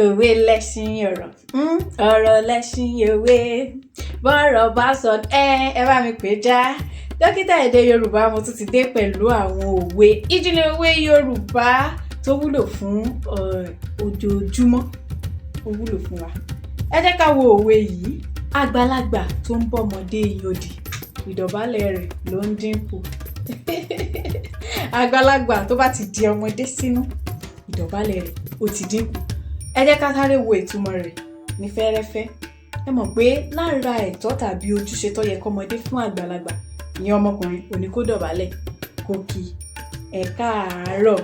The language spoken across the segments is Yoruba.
Òwe lẹṣin ọ̀rọ̀, ọ̀rọ̀ lẹṣin òwe. Bọ́rọ̀ bá sọ, ẹ bá mi pè já. Dókítà èdè Yorùbá, mo tún ti dé pẹ̀lú àwọn òwe, ìjìnlẹ̀ òwe Yorùbá tó wúlò fún ojoojúmọ́, ó wúlò fún wa. Ẹ jẹ́ ká wo òwe yìí. Àgbàlagbà tó ń bọ́mọdé yodì, ìdọ̀bálẹ̀ rẹ̀ ló ń dínkù. Àgbàlagbà tó bá ti di ọmọdé sínú, ìdọ̀bálẹ̀ rẹ̀ ó ti dínkù. Ẹ jẹ́ ká sáré wo ìtumọ̀ rẹ̀ ní fẹ́rẹ́fẹ́. Ẹ mọ̀ pé lára ẹ̀tọ́ tàbí ojúṣe tó yẹ kọ́mọdé fún àgbàlagbà, ìyẹn ọmọkùnrin, òní kó dọ̀bálẹ̀, kó kí ẹ káàárọ̀,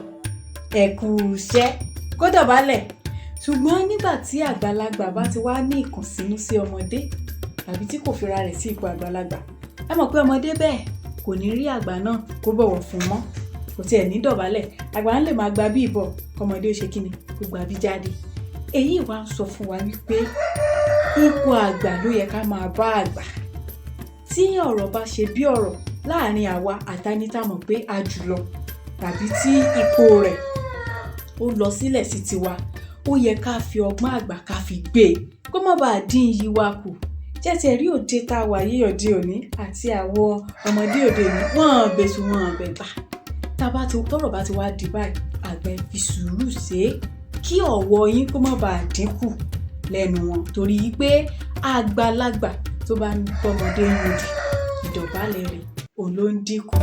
ẹ kú iṣẹ́, kó dọ̀bálẹ̀. Ṣùgbọ́n nígbà tí àgbàlagbà bá ti wá ní ìkùnsínú sí ọmọdé tàbí tí kò fira rẹ̀ sí ipò àgbàlagbà, ẹ mọ̀ pé ọmọdé bẹ́ẹ̀ kò ní rí àgbà náà kó bọ̀wọ̀ fún mọ́, kò tiẹ̀ ní dọ̀bálẹ̀. Àgbà ń lè máa gba bí ìbọ̀, kọ́mọdé ó ṣe kíni, kó gba bí jáde. Èyí wá ń sọ fún wa wípé ipò àgbà ló yẹ ká máa bá àgbà. Tí ọ̀rọ̀ bá ṣe bí ọ̀rọ̀ láàrin àwa àtẹni tá mọ̀ pé a jùlọ tàbí tí ipò rẹ̀ ó lọ sílẹ̀ sí tiwa, ó yẹ ká fi ọgbọ́n àgbà ká fi gbé e kó má bàa dín iyì wa kù. Ṣé ẹ tiẹ̀ rí òde tá a wà yìí, òde òní àti àwọn ọmọdé òde òní, wọ́n bẹ̀sù wọ́n bẹ̀gbà. Tá bá ti tọ́rọ̀ bá ti wá di báyìí, àgbà, ẹ fi sùúrù ṣe é kí ọ̀wọ̀ yín kó má bàa dínkù lẹ́nu wọn, torí pé àgbàlagbà tó bá ń bọ́mọdé yodì, ìdọ̀bálẹ̀ rẹ̀ òun ló ń dínkù.